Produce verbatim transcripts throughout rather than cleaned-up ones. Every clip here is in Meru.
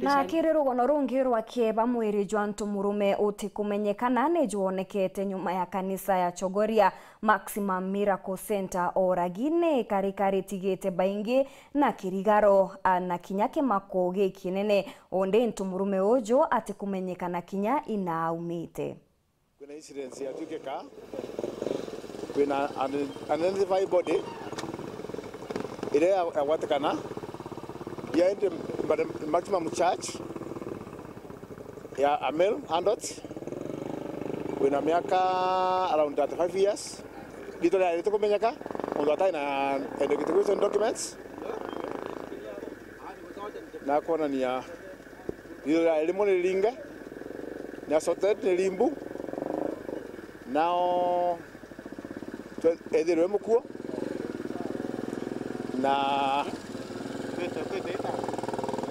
Na kiri rugono rungi rwa kieba, mwiri jwa ntu murume utikumenyekana ni jwonekete nyuma ya kanisa ya Chogoria Maximum Miracle Center oragine, karikari tigite baingi na kirigaro, a, na kinya kimako gikinene. Undi ntu murume uju atikumenyekana kinya inaaumite. Kwina incidents yatwikika, kwina un-, unidentified body iria ya-, yagwatikana, behind the maximum church ya a male adult, wina miaka around thirty-five years. Riitwa riawe ritikumenyeka, untu atai na identification documents, na kwonania riitwa riawe rimwe ni riringe, ni assaulted, ni rimbu. Nao twe-, ethirwe mukuo, na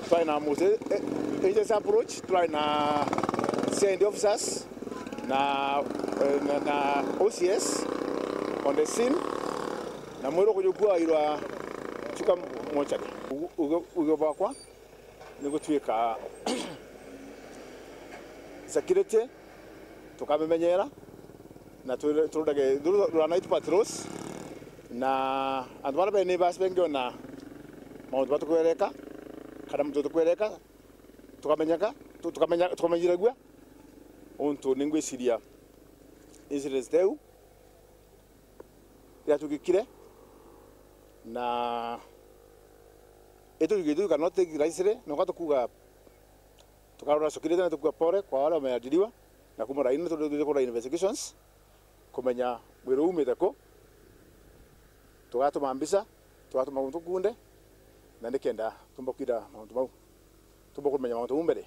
twari na musi-, eh, agency approach, twari na C I D officers na, eh, na, na O C S on the scene, na mwiri ukujukua irwa chuka mochari. Ugu-, ugu-, ugu bwakwa ni gutwika security, tukamimenyera, na tu-, turudage through rwa night patrols, na antu baria bene basi bengiona mauntu batukwereka, kana muntu tukwereka, tukamenyeka, tu-, tukamenya, tukamenyiragua, untu ningwiciria incidents teu riria twikikire, na itu, itu cannot take lightly, noka tukuga tukarora security na tukuga pole kwa wale wameajiriwa, na kuma raini tu, tu, tukora investigations, kumenya mwiri uumite ku, tugatuma mbica, tugatuma muntu kunde, na nikenda tumba kwira mauntu mau, tumba kumenya mauntu mau mbere.